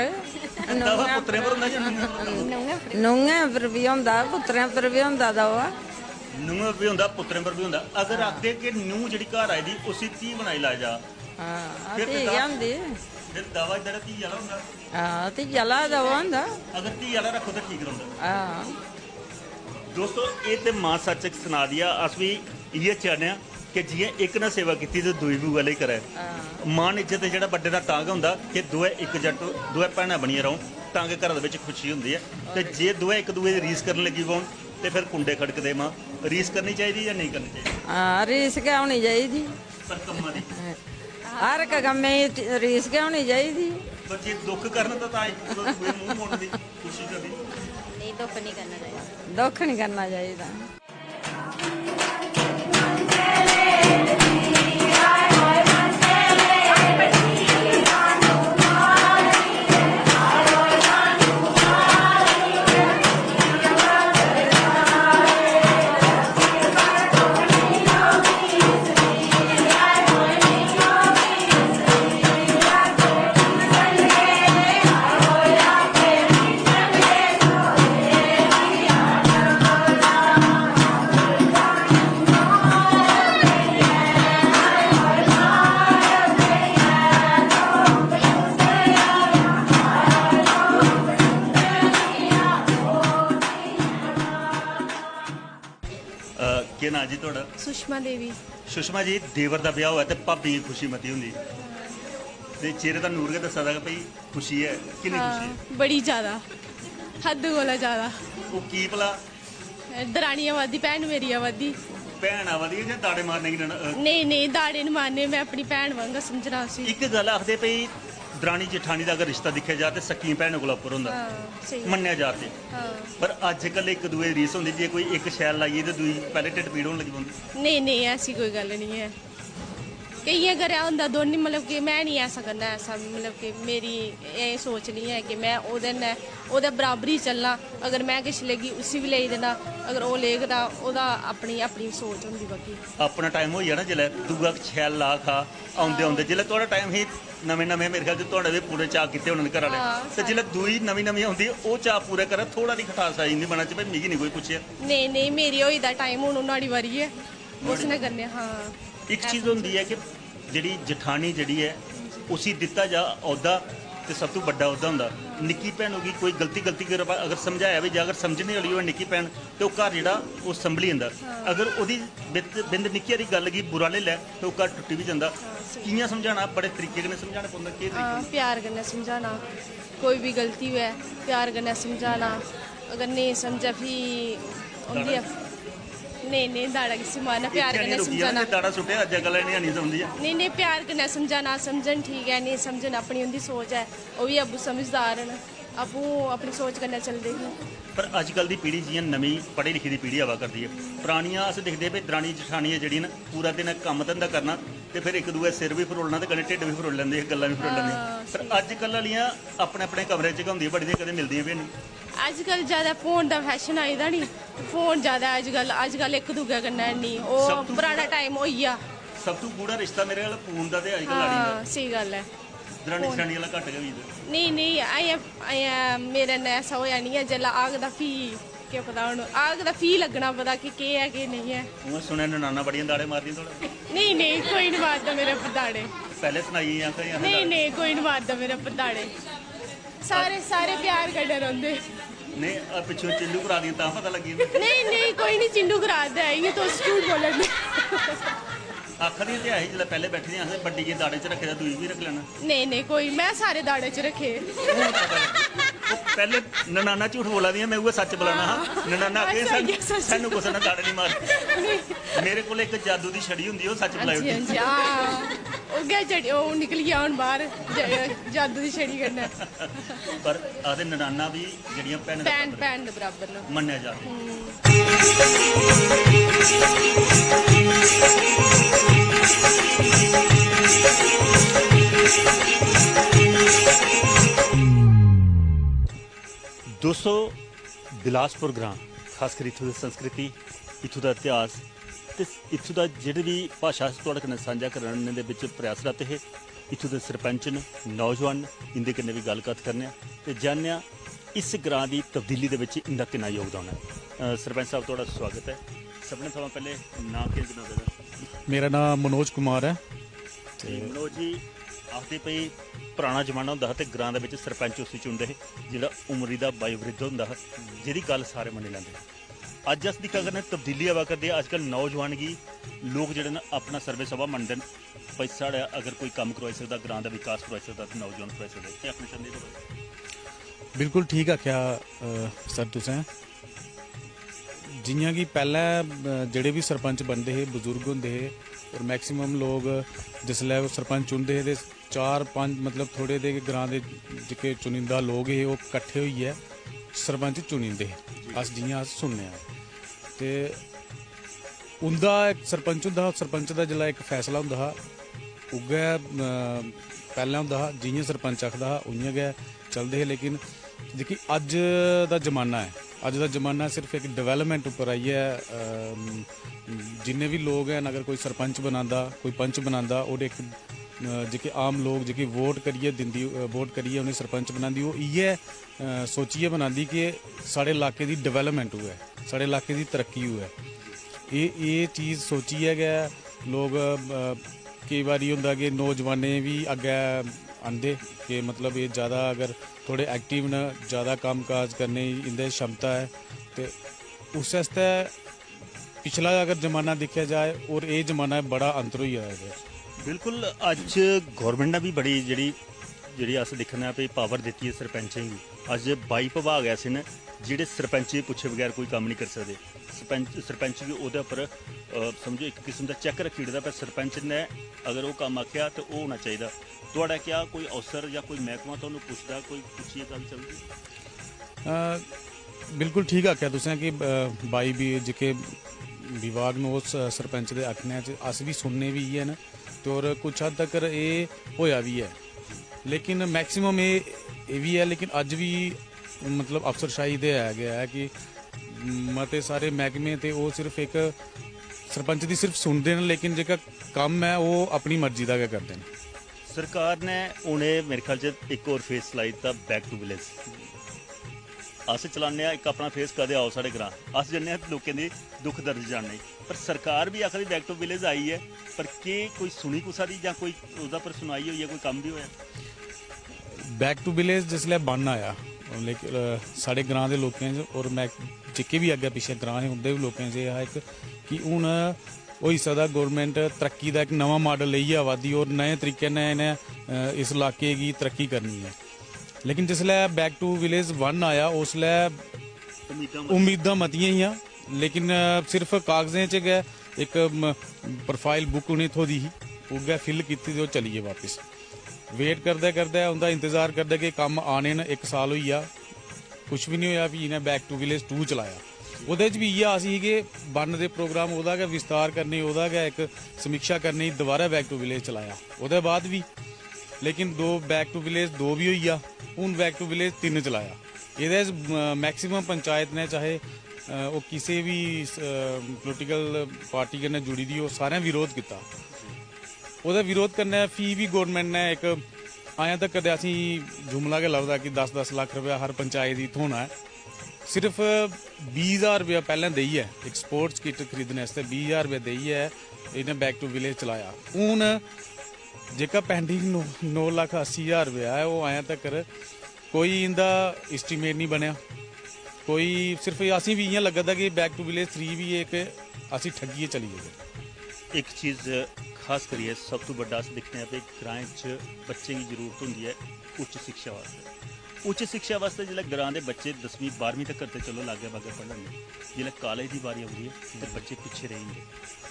दवा पुत्तरें पर होंदा जां नूहें पर होंदा? नूहें पर बी होंदा, पुत्तरें पर बी होंदा दवा। नूहें पर बी होंदा, पुत्तरें पर बी होंदा। अगर आखदे कि नूह जेह्ड़ी घर आई दी, उसी धी बनाई लै जा। हां, फिर धी ते गै दा-, होंदी। फिर दवा इद्धर धी आह्ला होंदा। हां, धी आह्ला दवा होंदा। अगर धी आह्ला रक्खो ते ठीक रौंह्दा। हां। दोस्तो, एह् ते मां सच्च सना दी ऐ, अस बी इ'यै चाह्न्ने आं कि जि'यां इक ने सेवा कीती ते दूई बी उ'ऐ लेई करै। हां। मान इज्जत जेह्ड़ा बड्डे दा तां गै होंदा कि दोऐ इक जट्ट, दोऐ भैनां बनियै रौह्न, तां गै घरा दे बिच खुशी होंदी ऐ। ते जे दोऐ इक दूए दी रीस करन लगी पौन ते फिर कुंडे खड़कदे। मां, रीस करनी चाहिदी जां नेईं करनी चाहिदी? हां, रीस गै होनी चाहिदी। पर कम्मा दी? हर इक कम्मै दी रीस गै होनी चाहिदी। पर जे दुख करन तां, तां इक दूए मूंह मोड़न दी कोशिश करनी। नेईं, दुख निं करना चाहिदा। दुख निं करना चाहिदा। अ, केह् नांऽ जी थुआढ़ा? सुषमा देवी। सुषमा जी, देवर दा ब्याह् होऐ ते भाबियें गी खुशी मती होंदी, ते चेहरे दा नूर गै दस्सा दा कि भाई खुशी ऐ। किन्नी खुशी ऐ? हां, बड़ी ज्यादा, हद कोला ज्यादा। ओह् की भला? दरानी आवा दी, भैन मेरी आवा दी। भैन आवा दी ऐ जां दाड़े मारने गी नन-, अ? नेईं, नेईं, दाड़े निं मारने, में अपनी भैन वांगा समझना उसी। इक गल्ल आखदे भई, दरानी जठानी दा अगर रिश्ता दिक्खेआ जा ते सक्कियें भैनें कोला उप्पर होंदा, हां, स्हेई। मन्नेआ जा ते। हां। पर अज्जकल इक दूए दी रीस होंदी, जे कोई इक शैल लाइयै ते दूई पैह्ले ढिड्ड पीड़ होन लगी पौंदी। नेईं, नेईं, ऐसी कोई गल्ल निं ऐ। केइयें घरें होंदा दोनें, मतलब कि में निं ऐसा करना, ऐसा, मतलब कि मेरी एह् सोच निं ऐ कि में ओह्दे नै, ओह्दे बराबरी चलना। अगर में किश लेगी, उसी बी लेई देना। अगर ओह् लेग, तां ओह्दा अपनी, अपनी सोच होंदी बाकी। अपना टाइम होई जाना जिसलै, दूआ शैल ला खा, औंदे, हां। औंदे, जिसलै थुआढ़ा टाइम ही, नमें, नमें, मेरे ख्याल च थुआढ़े बी पूरे चाऽ कीते होने न घरै आह्ले। हां, ते सारे। जिसलै दूई नमीं, नमीं औंदी, ओह् चाऽ पूरा करै, थोह्ड़ा हारी खटास आई जंदी मनै च, "भाई, मिगी निं कोई पुच्छेआ।" नेईं, नेईं, मेरी होई दा टाइम, हून नुहाड़ी बारी ऐ, नुहाड़ी उसने बारी। करने, हां। इक चीज ऐसा होंदी ऐ कि जेह्ड़ी जठानी जेह्ड़ी ऐ, उसी दित्ता जा औह्दा, ते सब तों बड्डा औह्दा होंदा। निक्की भैनू गी कोई गलती, गलती कर, अगर समझाया बी जा, अगर समझने आह्ली होऐ निक्की भैन, ते ओह् घर जेह्ड़ा ओह् संभली जंदा। हां। अगर ओह्दी बिंद, बिंद निक्की हारी गल्ल गी बुरा लेई लै, ते ओह् घर टुट्टी बी जंदा। हां, स्हेई। कि'यां समझाना? बड़े तरीके कन्नै समझाना पौंदा। केह् तरीका हां, होंदा? प्यार कन्नै समझाना, कोई बी गलती होऐ, प्यार कन्नै समझाना। अगर नेईं समझै, फ्ही उं'दी दाड़ा। नेईं, नेईं, दाड़ा किसी मारना, प्यार इत्थै कन्नै निं रुकी जाना समझाना। जे दाड़ा सुट्टेआ, अज्जै कल्लै निं आनी समझी। नेईं, नेईं, प्यार कन्नै समझाना, समझन ठीक ऐ, नेईं समझन, अपनी उं'दी सोच ऐ, ओह् बी अब्बू समझदार न, आपूं अपनी सोच कन्नै चलदे हे। पर अज्जकल दी पीढ़ी जि'यां नमीं पढ़ी लिखी दी पीढ़ी आवा करदी ऐ, परानियां अस दिखदे हे, दरानी जठानियां जेह्ड़ियां न, पूरा दिन कम्म धंधा करना ते फिर इक दूए सिर बी फरोलना ते कन्नै ढिड्ड बी फरोली लैंदे हे, गल्लां बी फरोली लैंदियां। हां, पर स्हेई। अज्जकल आह्लियां अपने अपने कमरे च गै होंदियां, बड़ी देर कदें मिलदियां बी निं। अज्जकल जैदा फोन दा फैशन आई दा नी, फोन जैदा अज्जकल, अज्जकल इक दूए कन्नै निं, ओह् सब तों पराना टाइम होई गेआ। सब तों गूढ़ा रिश्ता मेरे ख्याल फोन दा ते अज्जकल लाड़ी दा। हां, स्हेई गल्ल ऐ। दरानी फोन। जठानी आह्ला घट्ट गै होई गेदा। नेईं, नेईं, अजें, अजें मेरे नै ऐसा होएआ निं ऐ, जेल्लै आग तां फ्ही केह् पता, हून आग तां फ्ही लग्गना पता कि केह् ऐ, केह् नेईं ऐ। उ'आं सुनेआ ननानां बड़ियां दाड़े मारदियां थुआढ़े। नेईं, नेईं, कोई निं मारदा मेरे उप्पर दाड़े। पैह्लें सनाई गेइयां आखा दियां असें नेईं, दाड़े। नेईं, कोई निं मारदा मेरे उप्पर दाड़े। सारे, सारे प्यार कन्नै रौंह्दे। नेईं, आ, पिच्छुआं चिंडू करा दियां तां पता लग्गी जंदा। नेईं, नेईं, कोई निं चिंडू करा दा ऐ, इ'यां तुस झूठ बोला दे। आखा दियां ते ऐ ही, जिसलै पैह्लें बैठी दियां, असें बड्डी गी दाड़े च रक्खे दा, दूई बी रक्खी लैना। नेईं, नेईं, कोई, में सारे दाड़े च रक्खे। हून पता लग्गेआ। ओह् पैह्लें ननाना झूठ बोला दियां, में उ'ऐ सच्च बलाना हा। हां। ननाना आखियां, अच्छा, "सानू, इ'यै सच्च। सानू कुसै ने दाड़े निं मारे।" नेईं। मेरे कोल इक जादू दी छड़ी होंदी, ओह् सच्च बलाई हां जी, ओड़दी। हां जी, हां। उ'ऐ जेह्ड़ी, ओह् निकली गेआ हून बाह्र, ज-, जादू दी छड़ी कन्नै। पर आखदे ननाना बी जेह्ड़ियां भैनां दे भैन, बराबर न। भैन दे बराबर न। मन्नेआ जा। हम्म। दोस्तो, बिलासपुर ग्रां, खास करी इत्थूं दी संस्कृति, इत्थूं दा इतिहास ते इत्थूं दा जेह्ड़ी बी भाशा अस थुआढ़े कन्नै सांझा करने दे बिच प्रयासरत हे। इत्थूं दे सरपंच न, नौजवान न, इं'दे कन्नै बी गल्ल कत्थ करने आं ते जानने आं इस ग्रां दी तब्दीली दे बिच इं'दा किन्ना योगदान ऐ। अ, सरपंच साहब, थुआढ़ा स्वागत ऐ। सभनें थमां पैह्लें नांऽ केह् जनाबे दा? मेरा नांऽ मनोज कुमार ऐ। जी, मनोज जी, आखदे भई पराना जमाना होंदा हा ते ग्रां दे बिच सरपंच उसी चुनदे हे जेह्ड़ा उमरी दा वयोवृद्ध होंदा हा, जेह्दी गल्ल सारे मन्नी लैंदे हे। अज्ज अस दिक्खा करने तब्दीली आवा करदी ऐ। अज्जकल नौजवान गी लोक जेह्ड़े न अपना सर्वे सभा मनदे न, भई साढ़ा अगर कोई कम्म करोआई सकदा, ग्रां दा विकास करोआई सकदा ते नौजवान करोआई सकदा। केह् आखना चांह्दे एह्दे बारे? बिल्कुल ठीक आखेआ, अ, सर तुसें। जि'यां कि पैह्लें, अ, जेह्ड़े बी सरपंच बनदे हे, बजुर्ग होंदे हे, और मैक्सिमम लोक जिसलै ओह् सरपंच चुनदे हे ते चार पंज, मतलब, थोह्ड़े दे गै ग्रां दे जेह्के चुनिंदा लोक हे, ओह् कट्ठे होइयै सरपंच चुनी जंदे हे। अस, जि'यां अस सुनने आं, ते उं'दा इक सरपंच होंदा हा, सरपंच दा जिसलै इक फैसला होंदा हा, उ'ऐ, अ, पैह्लें होंदा हा। जि'यां सरपंच आखदा हा, उ'यां गै चलदे हे। लेकिन जेह्की अज्ज दा जमाना ऐ, अज्ज दा जमाना सिर्फ इक development उप्पर आइयै, अम, जिन्ने बी लोक हैन, अगर कोई सरपंच बनांदा, कोई पंच बनांदा, और इक, अ, जेह्के आम लोक जेह्की वोट करियै दिंदी, अ, वोट करियै उ'नें सरपंच बनांदी, ओह् इ'यै, अ, सोचियै बनांदी कि साढ़े इलाके दी development होऐ, साढ़े इलाके दी तरक्की होऐ। एह्, एह् चीज सोचियै गै लोक, अ, केईं बारी होंदा कि नौजवानें बी अग्गें आंदे कि, मतलब, एह् जैदा अगर थोह्ड़े active न, जैदा कम्म काज करने दी इं'दे च क्षमता ऐ, ते उस आस्तै पिछला अगर जमाना दिक्खेआ जाए और एह् जमाना, बड़ा अंतर होई गेदा एह्दे च। बिल्कुल, अज्ज गौरमैंट ने बी बड़ी जेह्ड़ी, जेह्ड़ी अस दिक्खने आं भई पावर दित्ती ऐ सरपैंचें गी। अज्ज बाई विभाग ऐसे न जेह्ड़े सरपैंच गी पुच्छे बगैर कोई कम्म निं करी सकदे। सरपैंच, सरपैंच गी ओह्दे उप्पर, अ, समझो, इक किस्म दा चैक रक्खी ओड़े दा, पर सरपैंच ने अगर ओह् कम्म आखेआ ते ओह् होना चाहिदा। थुआढ़ा क्या कोई अफसर जां कोई मैह्कमा तुहानू पुछदा, कोई पुच्छियै गल्ल चलदी? अ, बिल्कुल ठीक आखेआ तुसें कि, अ, बाई बी जेह्के विभाग न, ओह् स-, सरपंच दे आखने च अस बी सुनने बी इ'यै न, ते होर कुछ हद तक्कर एह् होएआ बी ऐ। लेकिन मैक्सिमम एह्, एह् बी ऐ, लेकिन अज्ज बी, मतलब, अफसरशाही ते है गै ऐ कि मते सारे मैह्कमे ते ओह् सिर्फ इक सरपंच दी सिर्फ सुनदे न, लेकिन जेह्का कम्म ऐ, ओह् अपनी मर्जी दा गै करदे न। सरकार ने हून एह्, मेरे ख्याल च, इक होर फेस लाई दित्ता, बैक टू विलेज। अस चलाने आं इक अपना फेस, कदें आओ साढ़े ग्रां। अस जन्ने आं लोकें दी दुख दर्द जानने गी, पर सरकार बी आखदी बैक टू विलेज आई ऐ, पर केह् कोई सुनी कुसा दी, जां कोई ओह्दा पर सुनवाई होई ऐ, कोई कम्म बी होया? बैक टू विलेज जिसलै बन आया, लेकिन, अ, साढ़े ग्रां दे लोकें च, और में जेह्के बी अग्गें पिच्छें ग्रां हे, उं'दे बी लोकें च एह् हा इक कि हून होई सकदा गौरमैंट तरक्की दा इक नमां माडल लेइयै आवा दी और नए तरीके नै इ'नें, अ, इस लाके गी तरक्की करनी ऐ। लेकिन जिसलै बैक टू विलेज वन आया, उसलै उम्मीदां मतियां हियां, लेकिन, अ, सिर्फ कागजें च गै इक, म, प्रोफाइल बुक उ'नेंगी थ्होई दी ही, उ'ऐ फिल कीती ते ओह् चली गे बापस। वेट करदे करदे, उं'दा इंतजार करदे कि कम्म आने न, इक साल होई गेआ, कुछ बी निं होएआ। फ्ही इ'नें बैक टू विलेज टू चलाया। ओह्दे च बी इ'यै आस ही कि बन्न दे प्रोग्राम, ओह्दा गै विस्तार करने, ओह्दा गै इक समीक्षा करने गी दोबारा बैक टू विलेज चलाया। ओह्दे बाद बी, लेकिन दो, बैक टू विलेज दो बी होई गेआ, हून बैक टू विलेज तिन्न चलाया। एह्दे च, अ, मैक्सिमम पंचायत ने, चाहे, अ, ओह् किसे बी, अ, पोलिटिकल पार्टी कन्नै जुड़ी दी, ओह् सारें विरोध कीता। ओह्दा विरोध कन्नै फ्ही बी गौरमैंट ने इक, अजें तक्कर ते असेंगी जुमला गै लभदा कि दस दस लक्ख रपेआ हर पंचायत गी थ्होना ऐ। सिर्फ बीह् ज्हार रपेआ पैह्लें देइयै, इक स्पोर्ट्स किट खरीदने आस्तै बीह् ज्हार रपेआ देइयै इ'नें बैक टू विलेज चलाया। हून जेह्का पैंडिंग नौ, नौ लक्ख अस्सी ज्हार रपेआ ऐ, ओह् अजें तक्कर कोई इं'दा एस्टीमेट निं बनेआ। कोई सिर्फ असेंगी बी इ'यां लग्गा दा कि बैक टू विलेज थ्री बी इक असें ठग्गियै चली गेदे। इक चीज खास करियै सब तू बड्डा अस दिक्खने आं कि ग्राएं च बच्चें गी जरूरत होंदी ऐ उच्च शिक्षा वास्तै। उच्च शिक्षा वास्तै जिसलै ग्रां दे बच्चे दसमीं बारहमीं तक्कर ते चलो लागै बागै पढ़न दे, जिसलै कालेज दी बारी औंदी ऐ ते बच्चे पिच्छे रेही जंदे।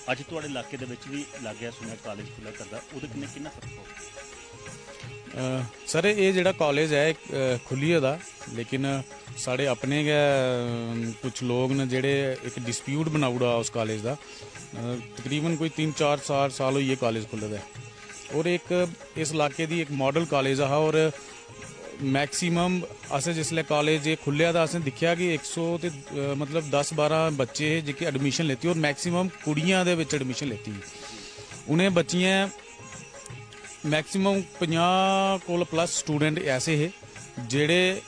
अज्ज थुआढ़े इलाके दे बिच बी लागै सुनेआ कालेज खु'ल्ला करदा, ओह्दे कन्नै किन्ना फर्क पौग? अ, सर, एह् जेह्ड़ा कालेज ऐ, एह्, अ, खु'ल्ली गेदा, लेकिन साढ़े अपने गै, अम, कुछ लोक न जेह्ड़े इक डिस्प्यूट बनाई ओड़ा उस कालेज दा। अ, तकरीबन कोई तिन्न चार, चार साल होई गे कालेज खु'ल्ले दे। और इक इस इलाके दी इक मॉडल कालेज हा, और मैक्सिमम असें जिसलै कालेज एह् खु'ल्लेआ तां असें दिक्खेआ कि इक सौ ते, अ, मतलब दस बारां बच्चे हे जेह्के एडमिशन लैती, और मैक्सिमम कुड़ियां दे बिच एडमिशन लैती ही। उ'नें बच्चियें मैक्सिमम पंजाह् कोल प्लस स्टूडेंट ऐसे हे जेह्ड़े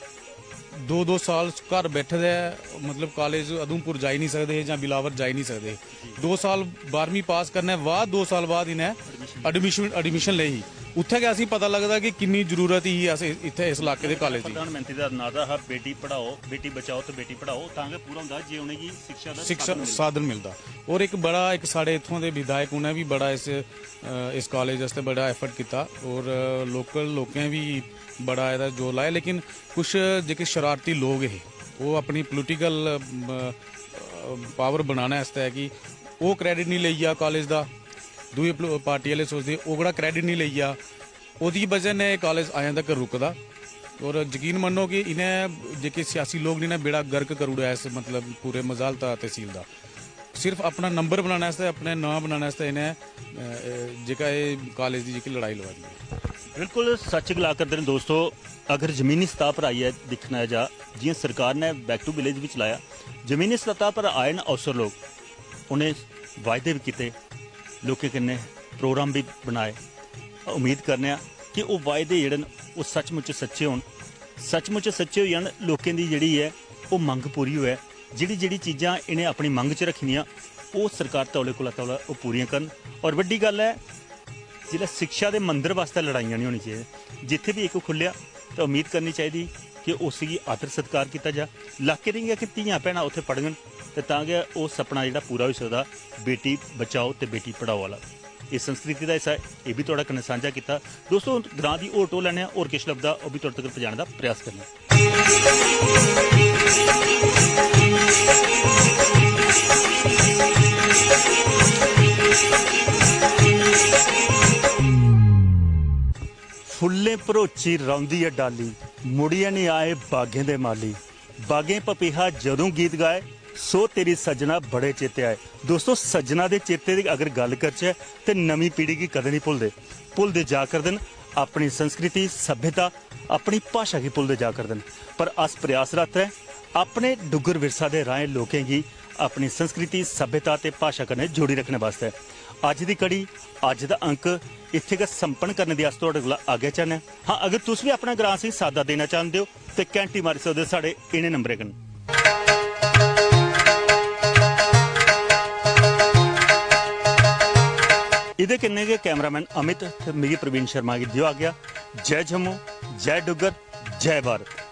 दो दो साल घर बैठे दे, मतलब, कालेज उधमपुर जाई निं सकदे हे जां बिलावर जाई निं सकदे हे। दो साल बारहमीं पास करने बाद दो साल बाद इ'नें एडमिशन, एडमिशन लेई ही। उत्थै गै असेंगी पता लगदा कि किन्नी जरूरत ही अस इत्थै इस इलाके दे कालेज दी। प्रधानमंत्री दा नारा हा, बेटी पढ़ाओ, बेटी बचाओ ते बेटी पढ़ाओ, तां गै पूरा होंदा जे उ'नेंगी शिक्षा दा शिक्षा साधन मिलदा। साधन मिलदा। और इक बड़ा, इक साढ़े इत्थुआं दे विधायक, उ'नें बी बड़ा इस, अ, इस कालेज आस्तै बड़ा एफर्ट कीता, और, अ, लोकल लोकें बी बड़ा एह्दा जोर लाया। लेकिन कुछ जेह्के शरारती लोक हे, ओह् अपनी पोलिटिकल, अ, अ, पावर बनाने आस्तै कि ओह् क्रेडिट निं लेई जा कालेज दा, दूई पलो-, पार्टी आह्ले सोचदे ओह्कड़ा क्रेडिट निं लेई जा, ओह्दी बजह नै एह् कालेज अजें तक रुकदा। और यकीन मन्नो कि इ'नें जेह्के सियासी लोक न, इ'नें बेड़ा गर्क करी ओड़ेआ इस, मतलब, पूरे मजालता तसील दा। सिर्फ अपना नंबर बनाने आस्तै, अपने नांऽ बनाने आस्तै इ'नें, अ, अ, जेह्का एह् कालेज दी जेह्की लड़ाई लड़ा दी ऐ। बिल्कुल सच्च गला करदे न दोस्तो, अगर जमीनी सतह पर आइयै दिक्खना जा, जि'यां सरकार ने बैक टू विलेज बी चलाया, जमीनी सतह पर आए न अफसर लोक, उ'नें वायदे बी कीते, लोकें कन्नै प्रोग्राम बी बनाए। उम्मीद करने आं कि ओह् वायदे जेह्ड़े न, ओह् सचमुच सच्चे होन, सचमुच सच्चे होई जान, लोकें दी जेह्ड़ी ऐ, ओह् मंग पूरी होऐ। जेह्ड़ी जेह्ड़ी चीजां इ'नें अपनी मंग च रक्खी दियां, ओह् सरकार तौले कोला तौला ओह् पूरियां करन। और बड्डी गल्ल ऐ, जिसलै शिक्षा दे मंदर बास्तै लड़ाइयां निं होनी चाहिदियां। जित्थै बी इक खु'ल्लेआ, ते उम्मीद करनी चाहिदी कि उस गी आदर सत्कार कीता जा। लाके दियां गै धियां भैनां उत्थै पढ़ङन, ते तां गै ओह् सपना जेह्ड़ा पूरा होई सकदा, बेटी बचाओ ते बेटी पढ़ाओ आह्ला। इस संस्कृति दा हिस्सा एह् बी थुआढ़े कन्नै सांझा कीता। दोस्तो, हून ग्रां दी होर टोह् लैने आं, होर किश लभदा, ओह् बी थुआढ़े तगर पजाने दा प्रयास करने आं। फुल्लें भरोची रौंह्दी ऐ डाली, मुड़ियै निं आए बागें दे माली। बागें पपीहा जदूं गीत गाए, सो तेरी सज्जना बड़े चेते आए। दोस्तो, सज्जना दे चेते दी अगर गल्ल करचै ते नमीं पीढ़ी गी कदें निं भुलदे, भुलदे जा करदे न। अपनी संस्कृति, सभ्यता, अपनी भाशा गी भुलदे जा करदे न। पर अस प्रयासरत ऐ अपने डुग्गर विरसा दे राहें लोकें गी अपनी संस्कृति, सभ्यता ते भाशा कन्नै जोड़ी रक्खने बास्तै। अज्ज दी कड़ी, अज्ज दा अंक इत्थै गै संपन्न करने दी अस थुआढ़े कोला आज्ञा चाह्न्ने आं। हां, अगर तुस बी अपना ग्रां असेंगी सादा देना चांह्दे ओ ते घैंटी मारी सकदे ओ साढ़े इ'नें नंबरें कन्नै। एह्दे कन्नै गै कैमरामैन अमित ते मिगी प्रवीण शर्मा गी देओ आज्ञा। जय जम्मू, जय डुग्गर, जय भारत।